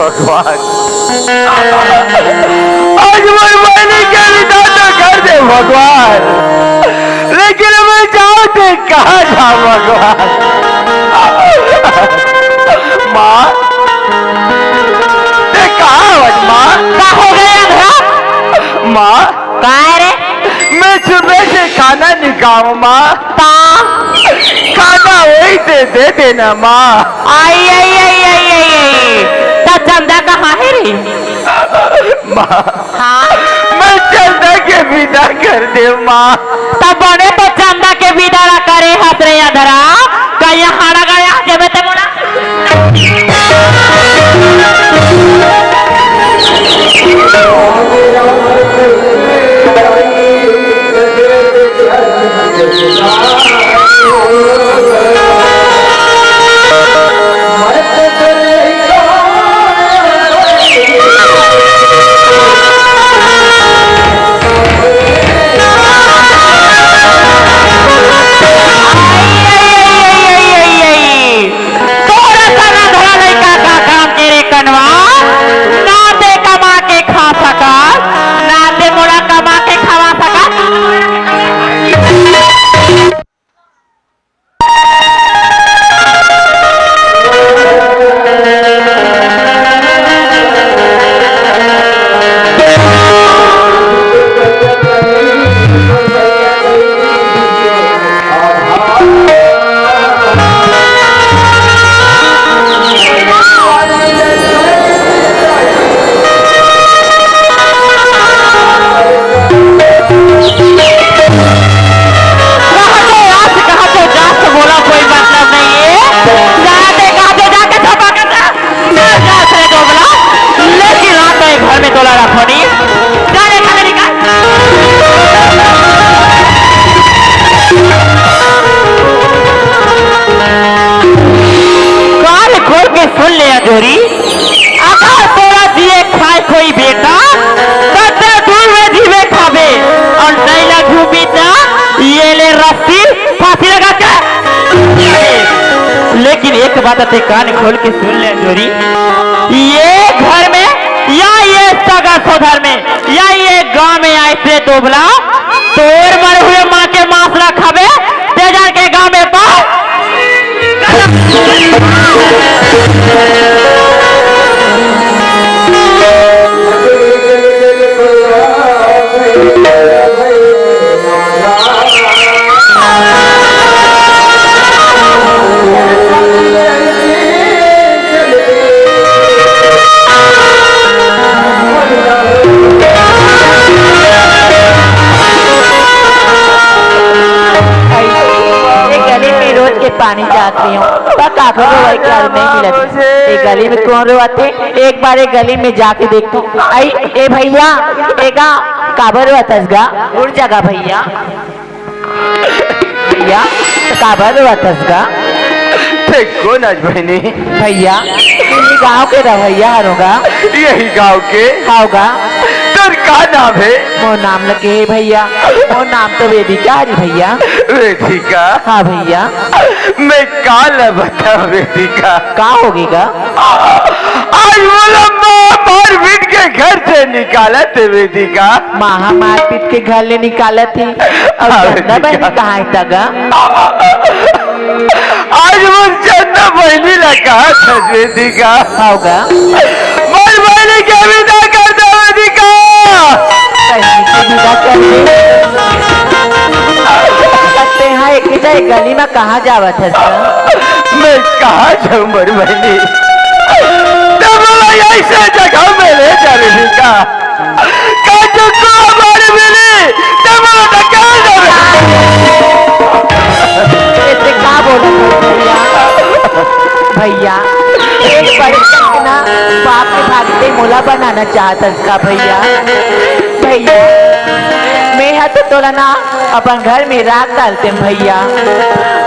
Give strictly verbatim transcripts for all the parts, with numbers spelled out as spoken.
भगवान, आज मोर बहिनी के विदा तो कर दे भगवान, लेकिन मैं जाऊं ते कहाँ जाऊं भगवान? माँ, ते कहाँ हवस माँ? का हो गया अंधरा? माँ, काय रे? मैं सुबह से खाना नहीं खाऊं माँ। ता? खाना वही दे, दे देना माँ। आई, आई, आई, आई, आई, आई। त चंदा कहाँ हे रे? माँ, हाँ? मैं चंदा के विदा कर दे माँ। त बने तो चंदा के विदा ला करे हस रे अंधरा। कहिया हाड़ा गया जेबे ते मोला। तोरा सन अंधरा लइका का काम के रे कनवा, ना ते कमा के खा सकस, ना ते मोला कमा के खवा सकस। कहाँ तो आज, कहाँ तो जात से मोला कोई मतलब नहीं है। जाते कहाँ तो जाके छपा कर जा। जा, जा, से दोगला। लेकिन रात में घर में तोला रखो नहीं। जा रे, खाना निकाल। कान खोल के सुन ले अजोरी, अगर तोरा जिए खाए कोई बेटा, त ते दूर में जीवे खाबे, और नहीं ला घूमी त ये ले रस्सी फांसी लगा के। लेकिन एक बात ते कान खोल के सुन ले अजोरी, ये घर में या ये सगा सोधर में या ये गांव में ऐसे दोबला तोर मरे हुए माँ के मांस ला खाबे, ते जान के गांव में पाओ। ये गली में रोज के पानी जात रही हूँ, पर काकरो वही काल नहीं मिलत। ये गली में कौन रोवत हे? एक बार ये गली में जाके देखतो। आई, ए भैया, एका काबर रोवत हस गा? उठ जा गा भैया। भैया, त काबर रोवत हस गा? ते कोन अस बहिनी? भैया, ये गांव के रहइया हरो गा। यही गांव के? हाव गा। तोर का नाम हे? मोर नाम लगे हे भैया, मोर नाम तो वेदिका हरी भैया। वेदिका? हाँ भैया। मैं का ला बताओं वेदिका? का होगे गा? आज मोला माँ मार पीट के घर से निकालत हे वेदिका। माँ मार पीट के घर ले निकालत हे। अउ हाँ, चंदा वेदिका। बहिनी कहाँ हे त गा? आज मोर चंदा बहिनी ला कहाँ था वेदिका? हाव गा। मोर बहिनी के विदा कर दे वेदिका। बहिनी के विदा कर दे। त तेहा एके जाए गली में कहाँ जावत हस गा? मैं कहाँ जाऊँ मोर बहिनी? ते मोला ऐसे जगह में ले जा वेदिका। का तो को हमारे मिली, ते मोला धकेल देवे। ऐसे का बोलत हस भैया? भैया, एक बार के ना बाप के भागते मोला बनाना चाहत हस का भैया? भैया, मैं हा तो तोला ना अपन घर में राख डालते भैया,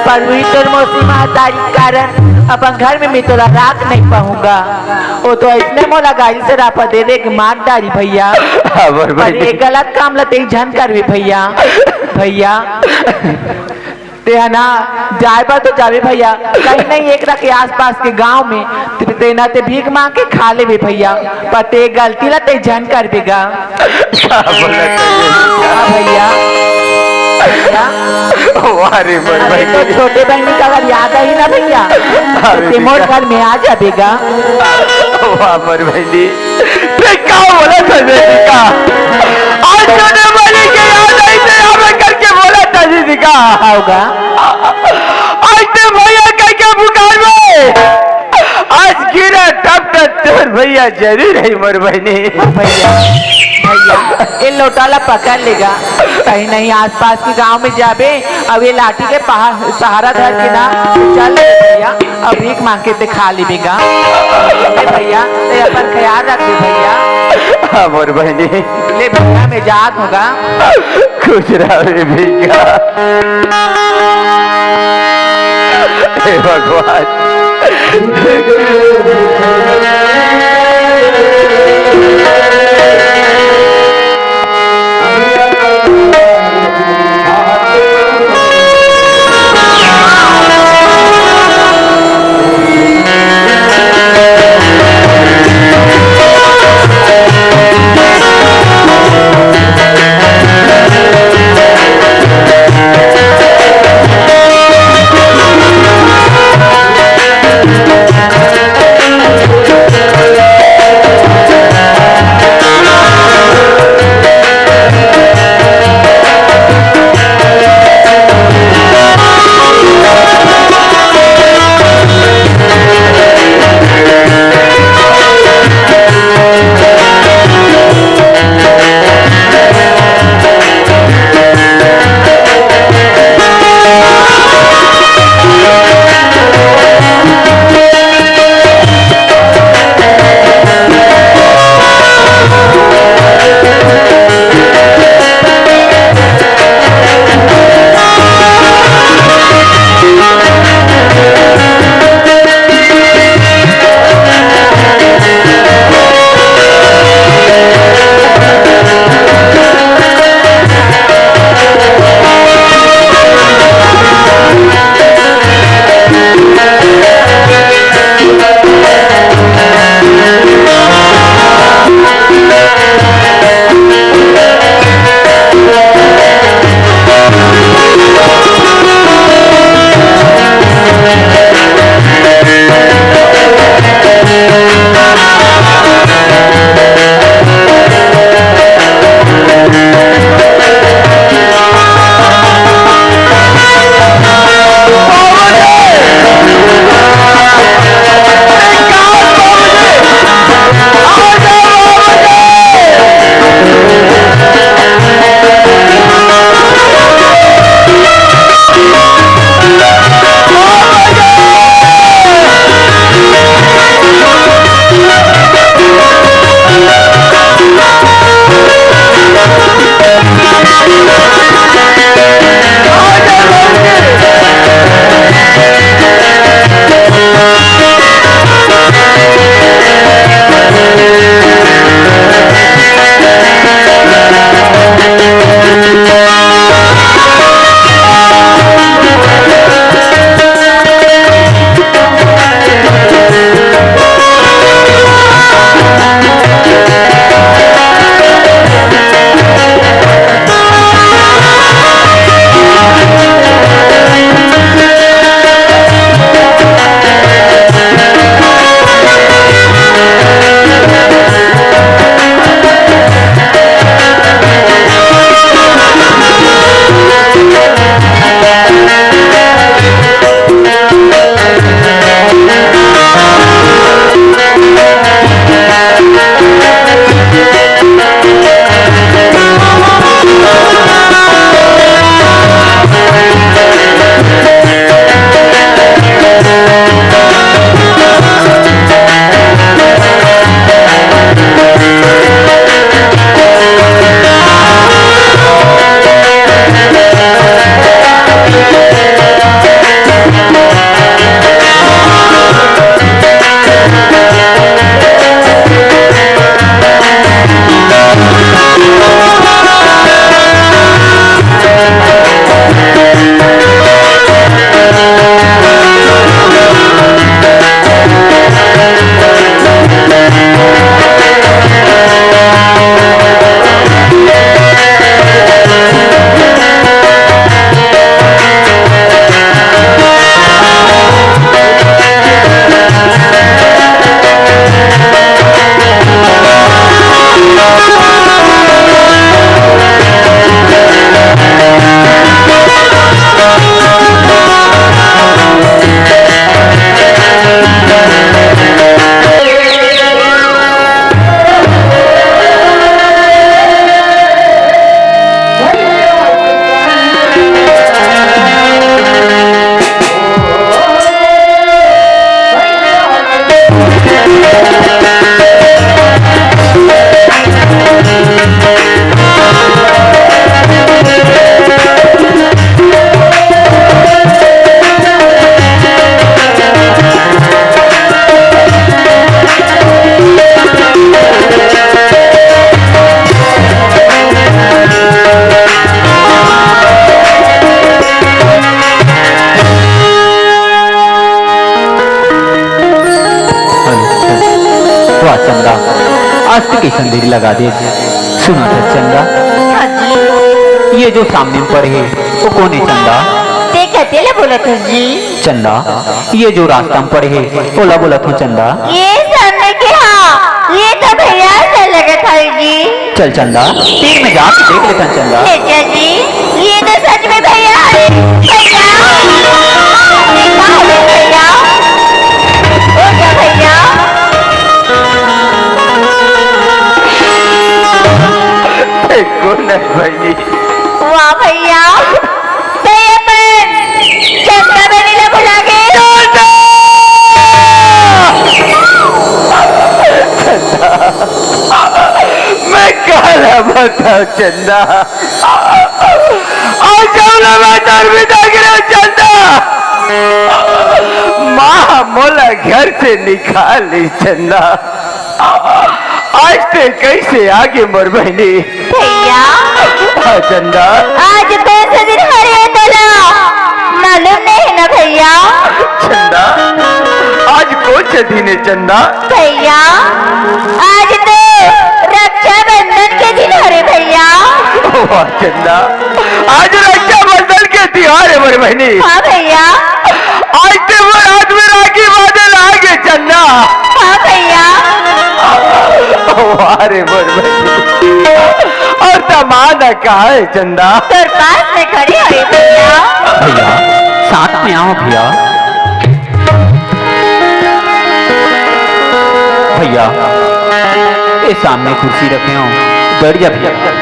पर वही तोर मौसी महतारी के कारण अपन घर में मैं तोला राख नहीं पाऊंगा। वो तो ऐसने मोला गाड़ी से रापा दे दे के मार डारी भैया। हाँ, मोर पर बहिनी। ये गलत काम ला ते झन करबे भैया। भैया, तेहा ना जाए बर तो जाबे भैया, कहीं नहीं एक रखे आसपास के गांव में, ते, तेना ते भीख मांग के खा लेबे भैया, पर ते गलती ला ते झन करबे गा। का बोलत हे? हाँ भैया, भैया, वाह रे मोर अरे तो बहिनी। छोटे बहिनी का अगर याद आई ना भैया, अरे तो ते मोर भैया। घर में आ जाबे गा। वाह मोर बहिनी। ते का बोलत हे बेटी का? आज छोटे बहिनी के याद आई ते आवे करके बोलत हे दीदी का। आओगा। आज ते भैया कह के पुकार में। आज गिरा तब तक तोर भैया जरूर है मोर बहिनी। भैया, भैया, ये लोटा ला पकड़ लेगा। कहीं नहीं आसपास के गांव में जाबे, अब ये लाठी के पहा-, सहारा धर के ना चल भैया। अब भीख मांग के ते खा लेबे गा। ले भैया, ते अपन ख्याल रख दे भैया। हाँ मोर बहिनी। ले भैया, मैं जात हूँ गा। खुश रहे भैया। हे भगवान। चंदा, आज तो कइसन देरी लगा दे। सुनत हस चंदा, हाँ जी। ये जो सामने में पड़े हे, वो कोन हे चंदा? ते कते ले बोलत हस जी? चंदा, ये जो रास्ता में पड़े हे, ओला बोलत हों चंदा। ये सामने के, हाँ, ये तो भैया अइसे लगत हे जी। चल चंदा, तीर में जाके देख लेथन चंदा। ले चल जी, ये तो सच में भैया हे। भैया, ये का हे भैया? ओ जा भैया। देखो ना भाई। वाह भैया, ते अपन चंदा बहिनी ला भुला गे। चंदा! चंदा! मैं काला बताऊं चंदा? आज जब ले मैं दर भी देख रहे हो चंदा, माँ मोला घर से निकाल ली चंदा। आज ते कइसे आगे मोर बहिनी? भैया। हाँ, चंदा। आज कोन से दिन हरे तोला मालूम नहीं हे ना भैया? चंदा, आज कोन से दिन हे चंदा? भैया, आज तो रक्षाबंधन के दिन हरे भैया। वाह चंदा, आज रक्षाबंधन के तिहार हे मोर बहिनी। हाँ भैया। आज ते मोर हाथ में राखी बांधे ला आगे चंदा। हाँ भैया। वाह रे मोर बहिनी। अउ दामाद कहाँ हे चंदा? तोर पास में खड़े हवे भैया। भैया, साथ में आओ भैया। भैया, ये सामने कुर्सी रखे हों, बैठ जा भैया।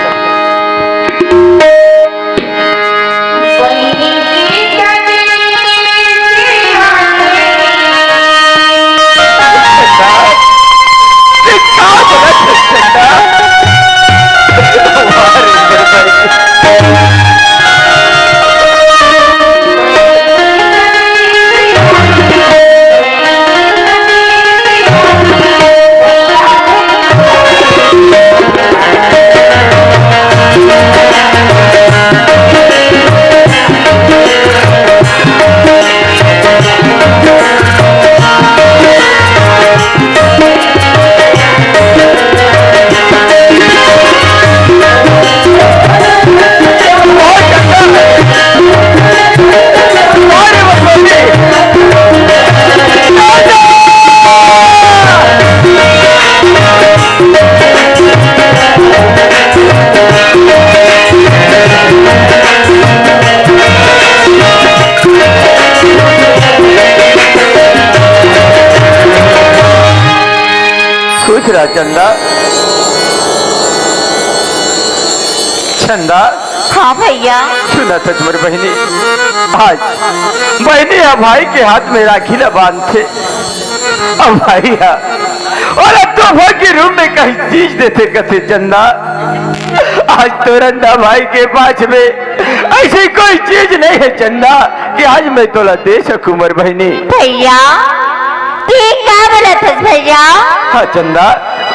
खुश रह चंदा। चंदा। हाँ भैया। सुनत हस मोर बहिनी, आज बहिनी ह भाई के हाथ में राखी ला बांधथे, अउ भाई ह ओला तोहफा के रूप में कहीं चीज देथे कथे चंदा। आज तोर अंधा भाई के पास में अइसे कोई चीज नहीं हे चंदा कि आज मैं तोला दे सकूं मोर बहिनी। भैया, ते का बोलत हस भैया? हाँ चंदा।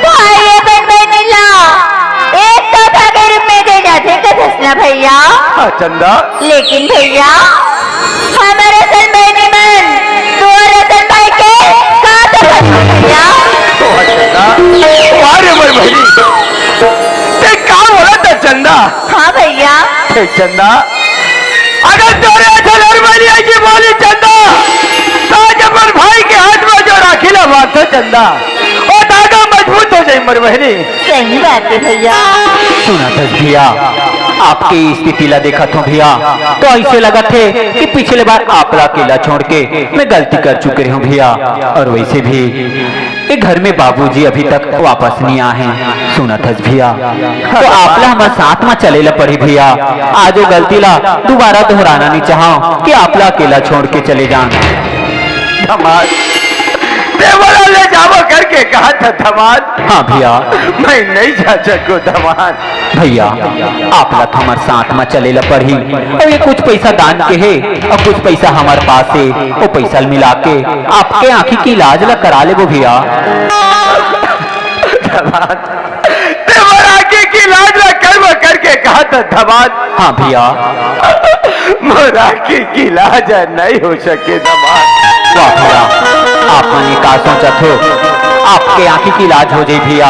भाई अपन बहिनी ला एक तोहफा के रूप में दे जाथे कथस ना भैया। हाँ चंदा। लेकिन भैया, हमर असन बहिनी मन तोर असन भाई के का तोहफा दे भैया? वाह चंदा, वाह रे मोर बहिनी, ते का बोलत हस चंदा? हाँ भैया। हे चंदा, अगर तोरे अइसन अउ बहिनी अइसे बोली चंदा, त आज अपन भाई के हाथ में जो राखी ला बांधथों चंदा, ओ धागा मजबूत हो जाही मोर बहिनी। सही बात हे भैया। सुनत हस भैया, आपके स्थिति ला देखत हों भैया, तो अइसे लगत हे कि पिछले बार आप ला अकेला छोड़ के मैं गलती कर चुके रहेंव भैया। अउ वइसे भी ये घर में बाबूजी अभी तक वापस नहीं आए हें। सुनत हस भैया, तो आप ला हमर साथ में चले ला पड़ही भैया। आज वो गलती ला दोबारा दोहराना नहीं चाहंव कि आप ला अकेला छोड़ के चले जांव। दामाद, ते मोला ले जाबो करके कहत हस दामाद। हाँ भैया। मैं नहीं जा सकूं दामाद। भैया, आप ला तो हमर साथ में चले ला पड़ही। अउ ये कुछ पैसा दान के हे अउ कुछ पैसा हमर पास हे, वो पैसा ला मिला के आपके आँखी के इलाज ला करा लेबो भैया। दामाद, ते मोर आँखी के इलाज ला करबो करके कहत हस दामाद। हाँ भैया। मोर आँखी के इलाज नहीं हो सके दामाद। वाह भैया, आप मन ये का सोचत हो? आपके आँखी के इलाज हो जाई भैया।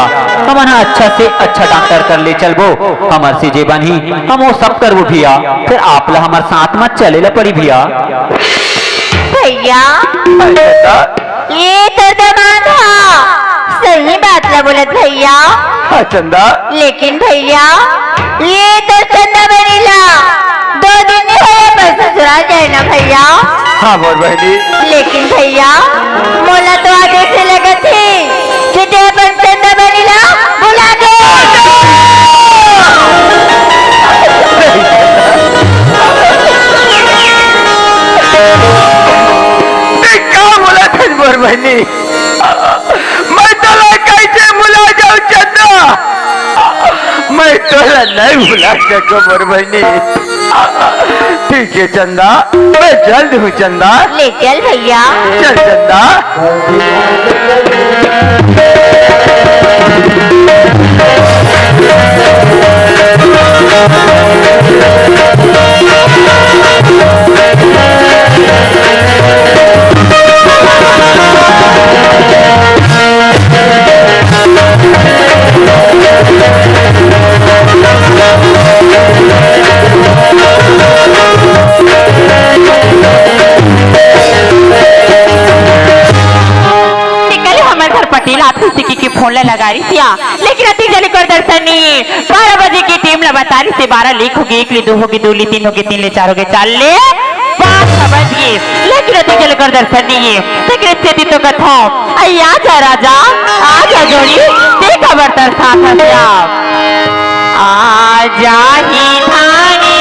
हमन ह अच्छा से अच्छा डॉक्टर कर ले चलबो, हमर से जे बनही हम वो सब करबो भैया। फिर आप ला हमर साथ म चले ला पड़ी भैया। भैया, ये तो दमाद हा, सही बात ला बोलत भैया। हाँ चंदा। लेकिन भैया, ये तो चंदा बनी ला दो दिन नहीं होए, बस ससुराल जाए ना भैया। हाँ मोर बहनी। लेकिन भैया, मोला तो आज ऐसे लगत हे कि ते अपन चंदा बनी ला भुला दे। ते का बोलत हस मोर बहनी? मैं तोला कैसे भुला जाऊं चंदा? मैं तोला नहीं भुला सकूं मोर बहनी। ठीक है चंदा, मैं जल्द हूँ चंदा। ले चल भैया। चल चंदा। निकले हमर घर पटेल आथे, सिकी के फोन ला लगा रही सिया, लेकिन अतिक जल्दी कर दर्शन नहीं। बारह बजे के टीम ला बता रही से, बारह ले एक होगे, एक ले दो होगे, दो ले तीन होगे, तीन ले चार होगे, चार ले पाँच समझ गए, लेकिन अतिक जल्दी कर दर्शन नहीं है। लेकिन इतने दिन तो कथा, अई आजा राजा, आजा जोड़ी, ते काबर तरसात हस। आजा ही धानी।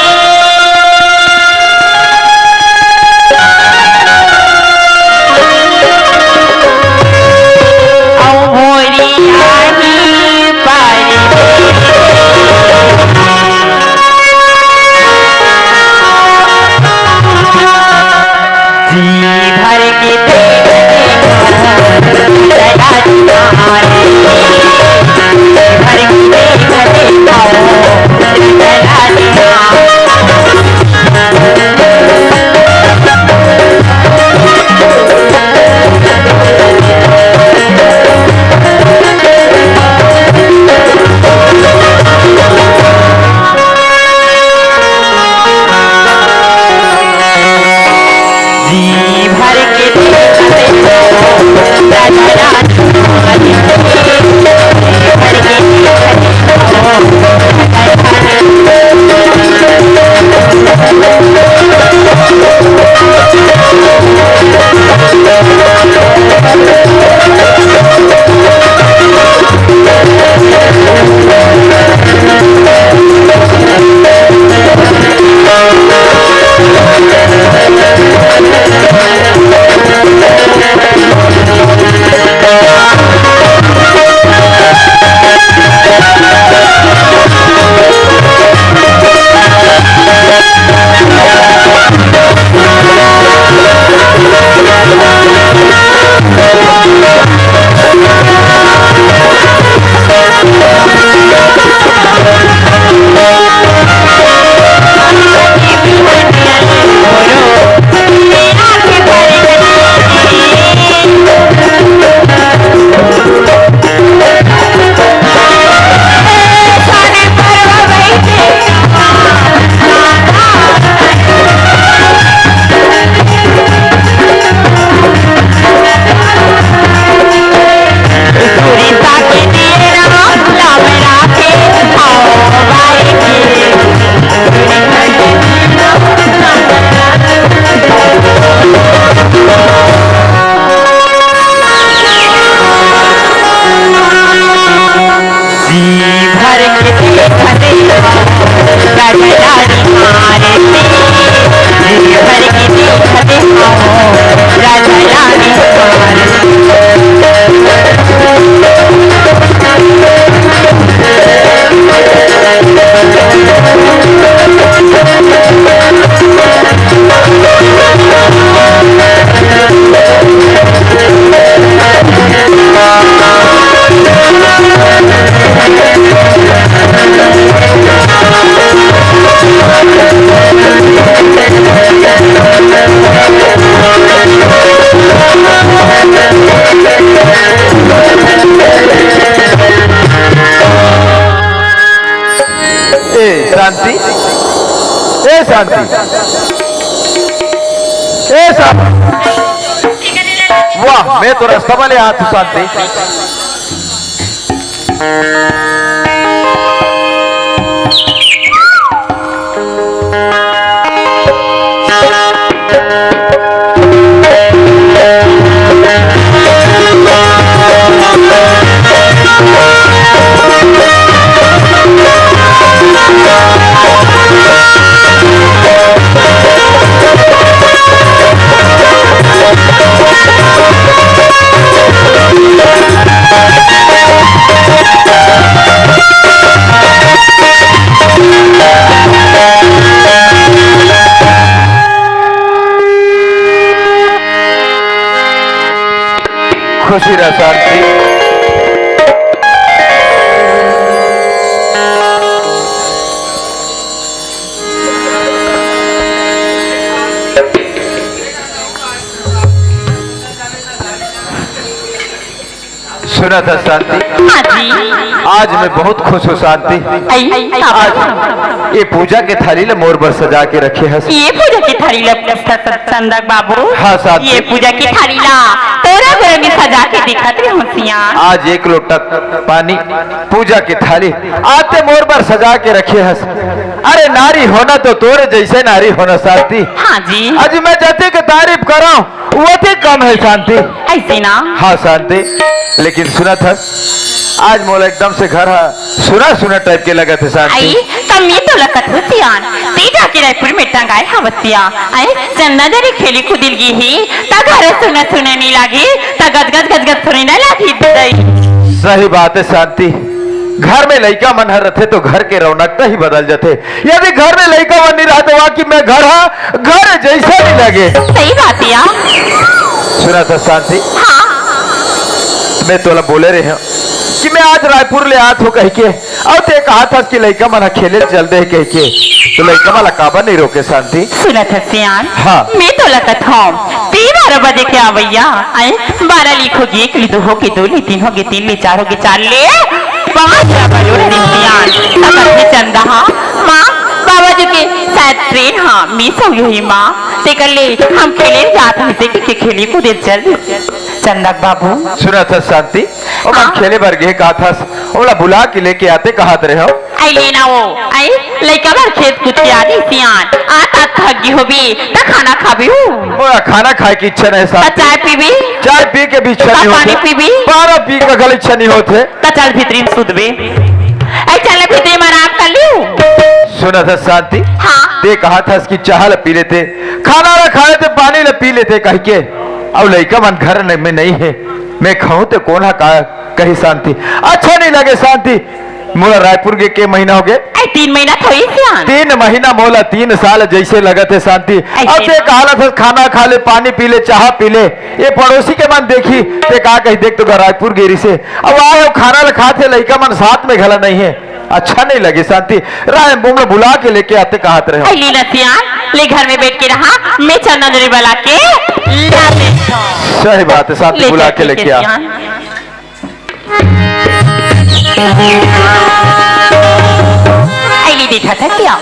शांति, ए शांति, ए शांति। वाह, मैं तो रास्ता वाले हाथ शांति। खुशी रह शांति। सुना था शांति। हाँ जी। आज मैं बहुत खुश हूँ शांति। आई, आई, का आज बात? ये पूजा के थाली ला मोर बर सजा के रखे हस। ये पूजा के थाली ला स-, स-, चंदक बाबू। हाँ शांति। ये पूजा के थाली ला तोरा बर में सजा के दिखत रहे हूँ सियान। आज एक लोटा पानी, पूजा के थाली आते मोर बर सजा के रखे हस। अरे नारी होना तो तोरे जैसे नारी होना शांति। हाँ जी। आज मैं जते के तारीफ करा, वो ते कम है शांति। ऐसे ना। हाँ शांति, लेकिन सुना था, आज मोला एकदम से घर हा सुना सुना टाइप के लगत है शांति। आई, कमी तो लगत हो सियान। ते जाके रायपुर में टंगाए हवसिया। आई, चंदा जरी खेली कूदिल गी ही, त घर सुना सुना नहीं लागी, त गजगज गजगज सुनी ना लागी दई। सही बात है शांति, घर में लइका मन हर रथे तो घर के रौनक ही बदल जथे। यदि घर में लइका मन नहीं रहा तो वाकई में घर हा घर जैसा नहीं लगे। सही बात है यार। सुना था शांति, हाँ। मैं तोला बोले रहे हूँ कि मैं आज रायपुर ले आत हो कह के, अउ ते कहा था कि लइका मन खेले चल दे कह के, तो लइका मन ला काबर नहीं रोके शांति? सुना था सियान, हाँ। मैं तोला कथौं, ती बारह बजे के आवैया, आए, बारह लिख होगे, एक ली दो होगे, दो ली तीन होगे, तीन ली चार होगे, चार ले पाँच ला बजो रे सियान, तब अभी चंदा हा, माँ, बाबा जी के शायद ट्रेन हा, मिस हो गई माँ, ते कर ले, हम खेले जात हन, से के, के खेली कूदे चल, चंदक बाबू। सुना था शांति, ओमन हाँ। खेले बर गे कहा था, ओला बुला के लेके आते कहत रहे हो। आई लेना वो, आई लइका बर खेत कुछ के आगे सियान, आ तात थक गई होबी, त खाना खाबी हूँ। मोला खाना खाए की इच्छा नहीं त शांति। चाय पीबी? चाय पी के भी इच्छा त नहीं पानी होते। पीबी? पानी पी के गल इच्छा नहीं होते। त चल भीतरी में सुतबे। आई चल भीतरी में आराम कर लियो। सुना था शांति, हाँ। ते कहा था कि चाह ला पी लेते, खाना ला खा लेते, पानी ला पी लेते कह के। अब लइका मन घर न-, में नहीं है, मैं खाऊं तो कौन हा का कही शांति, अच्छा नहीं लगे शांति। मोला रायपुर गे के महीना हो गए? आई तीन महीना थोड़ी सियान। तीन महीना मोला तीन साल जैसे लगत है शांति। ऐसे अब ते ना। कहा ला था खाना खा ले, पानी पी ले, चाह पी ले, ये पड़ोसी के मन देखी, ते का कही, देख तो गा रायपुर गेरी से, अब आए हो खाना ला खात हे, लइका मन साथ में घला नहीं है, अच्छा नहीं लगे शांति। राय मोला बुला के लेके आते कहत रहे हो। आई लीला सियान, ले घर में बैठ के रहा, मैं चंदन रे बुला के ला देता हूँ। सही बात है शांति, ले बुला चल के के लेके आ। सियान। अइली देखा था क्या?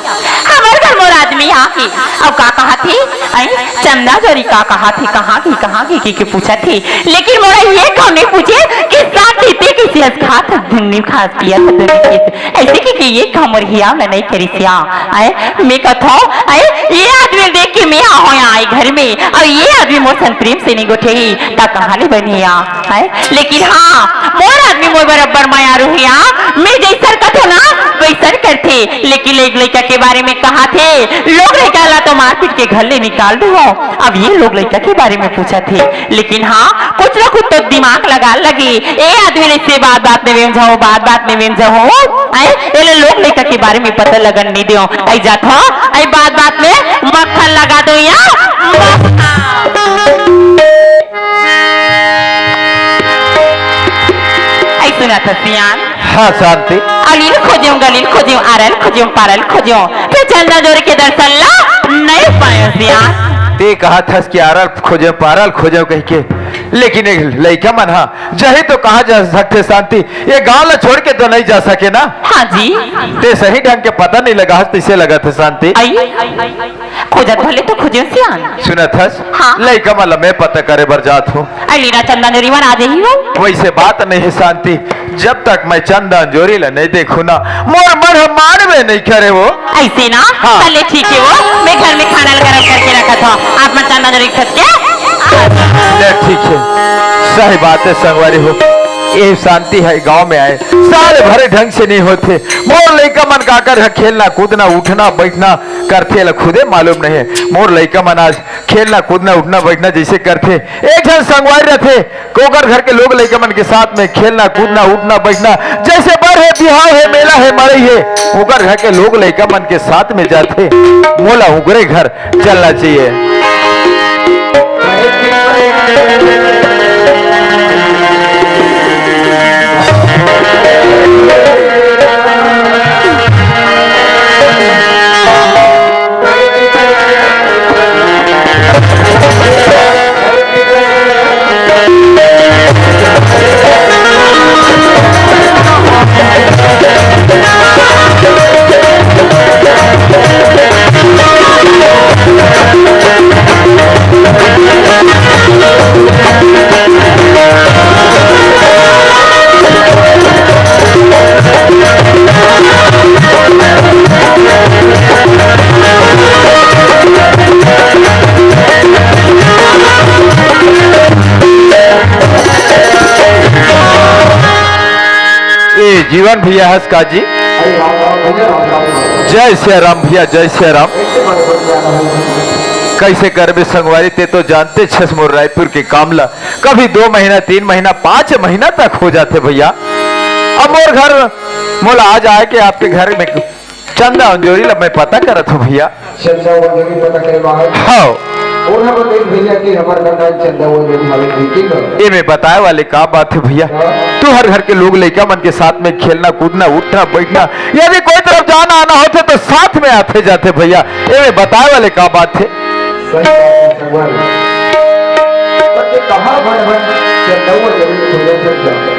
हमार घर मोर आदमी आके, अब का कहा थे? आई, चंदा गौरी का कहा थे, कहाँ गई, कहाँ गई, के, के पूछा थे। लेकिन मोरा ये कौन नहीं पूछे कि साथ देते किसी हंस खा था, धुन्नी खास पिया था, धुन्नी के ऐसे के, के ये हमर हिया में नहीं करिस या। आए, मैं कथौं, आए, ये आदमी देख के मैं आहों या आई घर में, अउ ये आदमी मोर संग प्रेम से नहीं गोठे ही, त कहाँ ले बनी या? आए, लेकिन हाँ, मोर आदमी मोर बराबर मयारू हे या, मैं जैसन कथौं ना, वैसन करथे, लेकिन एक लइका के बारे में कहा थे, लोग लइका ला तो मारपीट के घर ले निकाल दे हो, अब ये लोग लइका के बारे में पूछा थे, लेकिन हाँ, कुछ ना कुछ तो दिमाग लगा लगे। ए आदमी ले से बात बात में बेम जाओ, बात बात में बेम जाओ। आए, एले लोग लइका के बारे में पता लगन नहीं दियो। आई जात हो, आई बात बात में मक्खन लगा दो या मक्खन। आई सुना था सियान। हाँ, शांति। अलील खोजियो, गलील खोजियो, आरल खोजियो, पारल खोजियो। फिर चंदा जोर के दर्शन ला नहीं पायो सियान। ते कहत हस कि आरा ल खोजेंव, पारा ल खोजेंव कहिके, लेकिन ये लइका मन ह जाही तो कहाँ जा सकथे शांति? ये गांव ला छोड़ के तो नहीं जा सके ना। हाँ जी। ते सही ढंग के पता नहीं लगा हस, तइसे लगत हे शांति। आई, खोजत भले तो खोजेंव सियान। सुनत हस? हाँ। लइका मन ला मैं पता करे बर जात हूँ। अली ना चंदा नरीवन आ जाही वो। वइसे बात नहीं हे शांति, जब तक मैं चंदा अंजोरी ला नहीं देखूँ ना, मोर मन ह मानबे नहीं करे वो। अइसे ना? हाँ। चले ठीक हे वो, मैं घर में खाना ल गरम करके रखत हँव, आप मन चंदा अंजोरी खोज के। ले ठीक हे, सही बात हे संगवारी हो, ये शांति ह गांव में आए, साल भर ढंग से नहीं होथे। मोर लइका मन काकर ह खेलना, कूदना, उठना, बैठना करथे, एला खुदे मालूम नहीं हे। मोर लइका मन आज खेलना, कूदना, उठना, बैठना जइसे करथे, एक झन संगवारी रथे, ओकर घर के लोग लइका मन के साथ में खेलना, कूदना, उठना, बैठना, जइसे बर हे, बिहाव हे, मेला हे, मड़ई हे, ओकर घर के लोग लइका मन के साथ में जाथे। मोला ओकरे घर चलना चाहिए। ए जीवन भैया हस का जी? जय सिया राम भैया, जय सिया राम। कइसे करबे संगवारी, ते तो जानते छस मोर रायपुर के काम ला। कभी दो महीना, तीन महीना, पाँच महीना तक हो जाथे भैया। अब मोर घर, मोला आज आए के आपके घर में चंदा अंजोरी ला मैं पता करत हूँ भैया। चंदा अंजोरी पता करे बाहर। हाँ। ओला बतइस भैया कि हमर घर में चंदा अंजोरी हावे, ठीक हे? एमे बताए वाले का बात हे भैया? हाँ। तुँहर घर के लोग लइका मन के साथ में खेलना, कूदना, उठना, बैठना, यदि कोई तरफ जाना आना होथे तो साथ में आथे जाथे भैया। एमे बताए वाले का बात हे? सही बात हे संगवारी। पर ये कहाँ भन भन चंदा अंजोरी खोजत हे?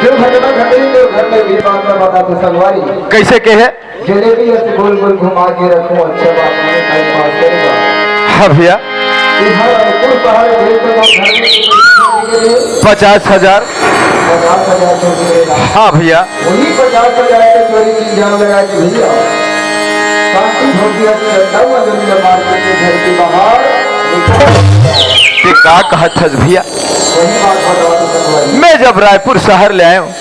जो घटना घटे तो घर में भी बात में बताथे संगवारी। कइसे कहे? जलेबी अस गोल गोल घुमा के रखूं, अच्छा बात नहीं, टाइम पास करेगा। हाँ भैया। ये हर कुल पहाड़ देख के तो घर में के लिए पचास हजार। पचास हजार चोरी करेगा। हाँ भैया। वही पचास हजार के चोरी की इल्जाम लगा के भैया, शांति भोगिया की घटना हुआ, जमीन मार के घर के बाहर निकल गया। ये का कहत हस भैया? वही बात बता रहा हूँ। मैं जब रायपुर शहर ले आए हूँ,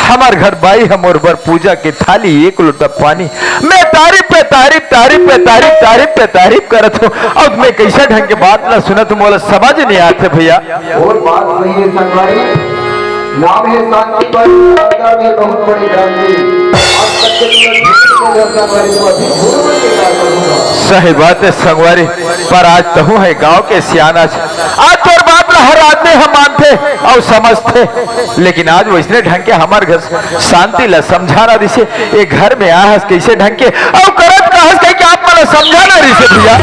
हमर घर बाई ह मोर बर पूजा के थाली, एक लोटा पानी। मैं तारीफ पे तारीफ, तारीफ पे तारीफ, तारीफ पे तारीफ करत हूँ। अब मैं कइसे ढंग के बात ला सुनत हूँ, मोला समझ नहीं आथे भैया। और बात सही हे संगवारी, नाम हे शांति पर, अंदर में बहुत बड़ी क्रांति। आज तक के तुमने झूठ को बोलता था, तो अभी झूठ बोल के क्या करूँगा? सही बात हे संगवारी, पर आज तहूँ हे गाँव के सियान, आज तोर बात ला हर आदमी ह मानथे अउ समझथे। लेकिन आज वइसने ढंग के हमर घर शांति ला समझाना रिहिसे, ये घर में आहस कइसे ढंग के अउ करत का हस कहिके आप मन ला समझाना रिहिसे भैया।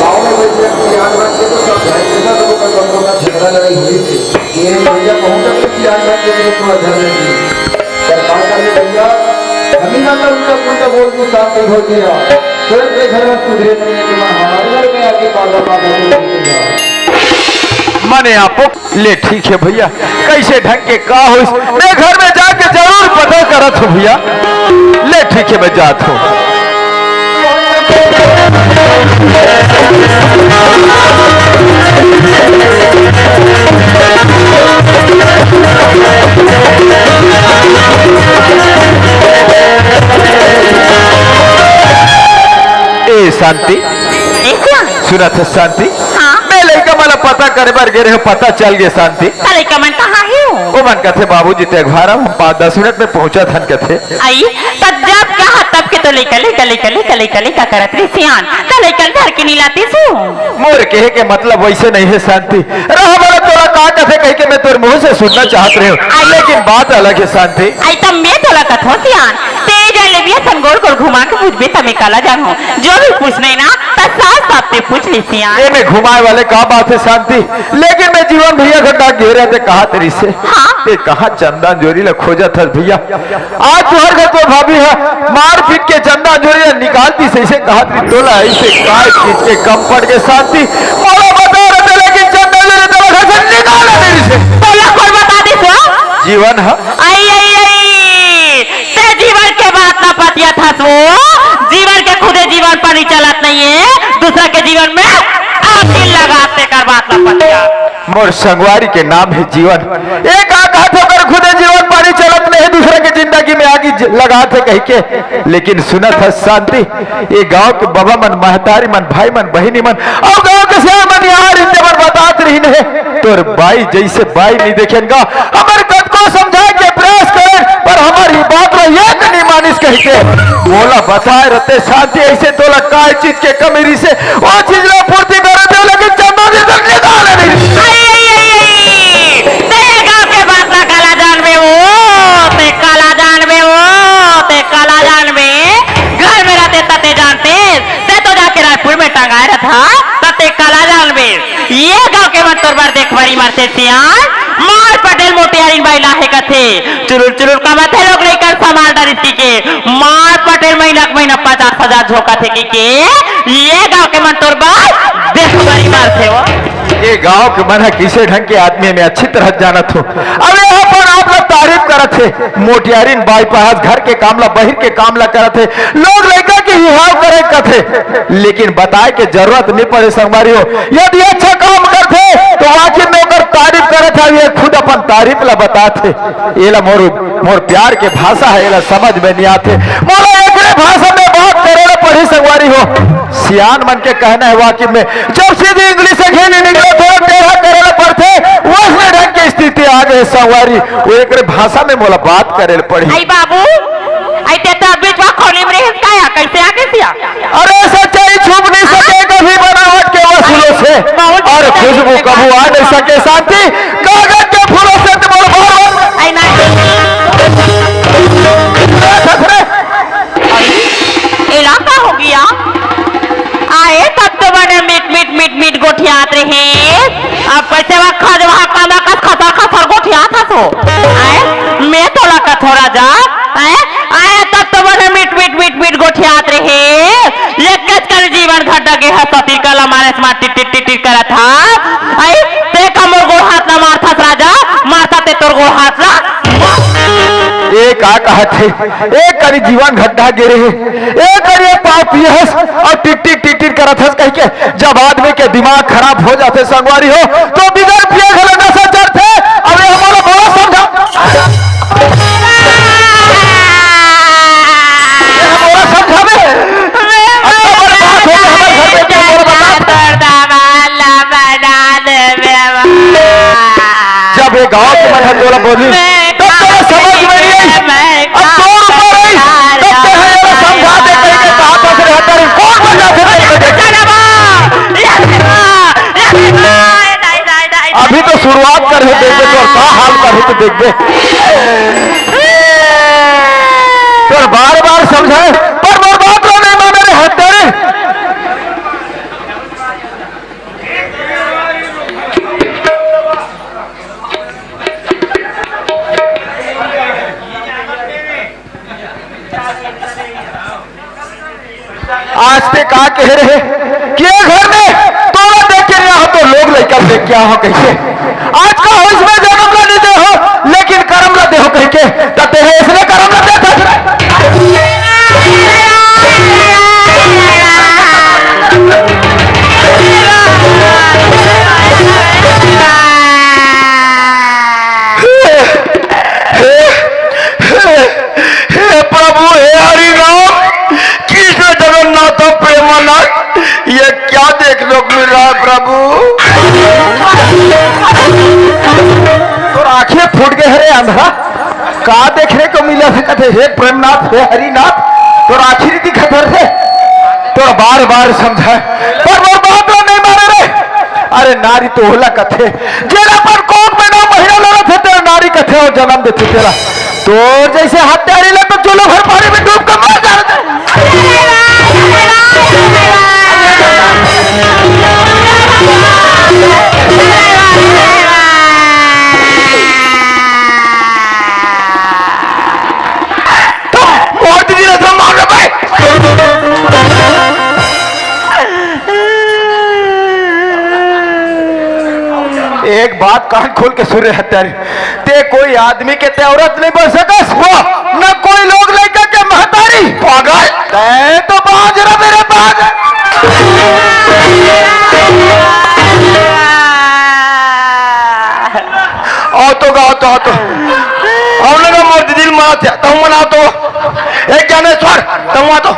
गाँव में वइसे याद रख के तो सब भाई के साथ लोगों का कम होगा, झगड़ा लड़ाई हुई थी। ये भैया पहुंचा तो याद रख के थोड़ा ध्यान रखिए। सरकार का भी भैया, अभी ना तो उनका उल्टा बोल के साथ नहीं हो गया। स्वयं के घर में सुधरे नहीं है, तुम्हारा हमारे घर में आके पागल पागल बोल के गया। मने आपो ले ठीक हे भैया, कइसे ढंग के का होइस, मैं घर में जाके जरूर पता करत हूँ भैया। ले ठीक हे, मैं जात हूँ। ए शांति, ए सियान। सुनत हस शांति? हाँ। मैं लइका मन ला पता करे बर गे रहेंव, पता चल गे शांति। त लइका मन कहाँ हे वो? ओ मन कथे, "बाबूजी, ते घर आव, हम पाँच दस मिनट में पहुँचत हन," कथे। आई, त जब कहा तब के तो लइका, लइका, लइका, लइका, लइका, लइका करत रहिस सियान। त लइका ल धर के नइ लातिस वो। मोर कहे के मतलब वइसे नइ हे शांति। रह भला तोला का कथे कहिके मैं तोर मुँह से सुनना चाहत रहेंव, आई। लेकिन बात अलग हे शांति। आई, त मैं तोला कथों सियान, ते जाने ये सन गोल गोल घुमा के पूछबे त मैं काला जानहूं। जो भी पूछना हे ना, त साफ साफ ते पूछ ले सियान। ये में घुमाए वाले का बात हे शांति, लेकिन मैं जीवन भैया के डाक घेरे ते कहा तेरी से। हाँ। ते कहाँ चंदा अंजोरी ला खोजत हस भैया? आज तुहर घर तो भाभी हे, मार पीट के चंदा अंजोरी ला निकाल दिस, अइसे कहा तेरी तोला, अइसे काय चीज के कम पड़ के शांति? मोला बता रहे थे, लेकिन चंदा अंजोरी तोला घर से निकाल दिस। तोला कोन बता दिस हो? जीवन ह। आई, आई, आई। ते जीवन के बात ला पतियाथस वो, जीवन के खुदे जीवन पानी चलत नइ हे, दूसरा के जीवन में आगी लगात हे, तेकर बात ला पतियाथस। मोर संगवारी के नाम हे जीवन। ए का कहत हे, ओकर खुदे जीवन पानी चलत नइ हे, दूसरा के जिंदगी में आगी ज-, लगात हे कहिके। लेकिन सुनत हस शांति, ए गांव के बबा मन, महतारी मन, भाई मन, बहिनी मन, अउ गांव के सियान मन इहां रहिन ते मन बतात रहिन हे, तोर बाई जइसे बाई नइ देखेन गा। हमर कतको समझाए के प्रयास करेन, पर हमर ही बात ला एक नइ मानिस कहिके। मोला बताए रहिते शांति, अइसे तोला काय चीज के कमी रहिसे, ओ चीज ला पूर्ति करे दे, लेकिन चंदा दे दे, निकाल नहीं। आई, आई, आई, आई। ते गांव के बात ला काला जानबे वो, ते काला जानबे वो, ते काला जानबे। घर में रहिते त ते जानते, ते तो जाके रायपुर में टंगाए रहिथस, त ते काला जानबे। ये गांव के मन तोर बर देखभारी मारथे सियान, मार पटेल मोटियारिन बाई ला हे कथे, चुलुर चुलुर कमाथे लोग लइका ल संभाल डारिस कहिके, मार पटेल महीना के महीना पचास हजार झोंकथे कहिके, ये गांव के मन तोर बर देखभारी मारथे वो। ये गांव के मन ह किसे ढंग के आदमी हे मैं अच्छी तरह जानत हूं। अब ये अपन आप ला तारीफ करत हे, मोटियारिन बाई पास घर के काम ला, बहिर के काम ला करत हे, लोग लइका के हिहाव करे कथे, लेकिन बताए के जरूरत नइ पड़े संगवारी हो। यदि अच्छा काम करथे तो वाकई में ओकर तारीफ करत हे, ये खुद अपन तारीफ ला बतात हे। एला मोर, मोर प्यार के भाषा हे, एला समझ में नइ आथे। मोला एकरे भाषा में बात करे ला पड़ही संगवारी हो। सियान मन के कहना हे वाकई में, जब सीधी English से घिन निकले, थोड़ा टेढ़ा करे ला पड़थे, वइसने ढंग के स्थिति आ गे संगवारी। वो एकरे भाषा में मोला बात करे ला पड़ही। आई बाबू, आई ते तो बीच में खोली में रहिस का या, कइसे आ गे सिया? अरे सच्चाई छुप नइ सके कभी बनावट के वसूलों से, बहुत और खुशबू कबू आ नइ सके शांति कागज के फूलों से। तो बोलो, बोलो। आई ना। एला का हो गे? आए तब तो बने मीठ, मीठ, मीठ, मीठ गोठियात रहे। अब कइसे वा खजवा कांदा कस खसर, खसर गोठियात हस हो। आए, मैं तोला कथों राजा। आए, आए तब तो बने मीठ, मीठ, मीठ, मीठ गोठियात रहे। एकेच कन जीवन घटा गे हस, सती कला मारे से मार टिट, टिट, टिट, टिट करत हस। आई, ते का मोर गोड़ हाथ ला मारथस राजा, मारता ते तोर गोड़ हाथ ला। ए का कहत हे? ए करी जीवन घटा गे रहे। ए करी ए पाव पिए हस अउ टिट टिट टिट टिट करत हस कहिके। जब आदमी के दिमाग खराब हो जाथे संगवारी हो, तो बिगर पिए घलो नशा चढ़थे। अब ये हमला मोला समझा। ये मोला समझावे। अतना बड़ बात हो गे हमर घर में, तू मोला बता। जब ये गांव के मन ह तोला बोली, तब तोला समझ में नइ आई। अब तोर ऊपर आई, तब ते ह एला समझा दे कहिके कहा था, तेरे हत्ता रे, कौन बन जाथे तेरे बेटे? अभी तो शुरुआत करे हस, देखबे तोर का हाल करही त देखबे। तोर बार बार समझाए, पर मोर बात ला नइ माने रे हत्ता रे। आज ते का कहे रहे कि ये घर में तोला देख के नइ आहों तो लोग लइका देख के आहों कहिके। आज का हो इसमें जनम ला नइ दे हों, लेकिन करम ला दे हों कहिके, त ते ह इसने करम ला देथे। हे प्रभु, हे हरि राम, कृष्ण जगन्नाथ प्रेमानंद, ये क्या देखने को मिल रहा है प्रभु? तोर आंखें फूट गे हरे अंधरा, का देखने को मिला सकत हे? हे प्रेमनाथ, हे हरिनाथ, तोर आंखें नइ दिखत हरे, तोर बार बार समझा, पर मोर बात ला नइ माने रे। अरे नारी तो ओला कथे, जेला अपन कोख में नौ महीना लड़त हे, तेला नारी कथे अउ जनम देथे तेला। तोर जइसे हत्यारी ला तो चूल्हा भर पानी में डूब के मर जाथे। तो मोर दीदी ला तो मार रे भाई। एक बात कान खोल के सुन रे हत्यारी, ते कोई आदमी के ते औरत नहीं बन सकस, वो न कोई लोग लइका के महतारी। पागल, ते तो बाज रे मेरे बाज। आओ तो गाओ तो, आओ तो। आओ ना मोर दीदी मना थे, तुम मनाओ तो। एक ज्ञानेश्वर, तुम आ तो।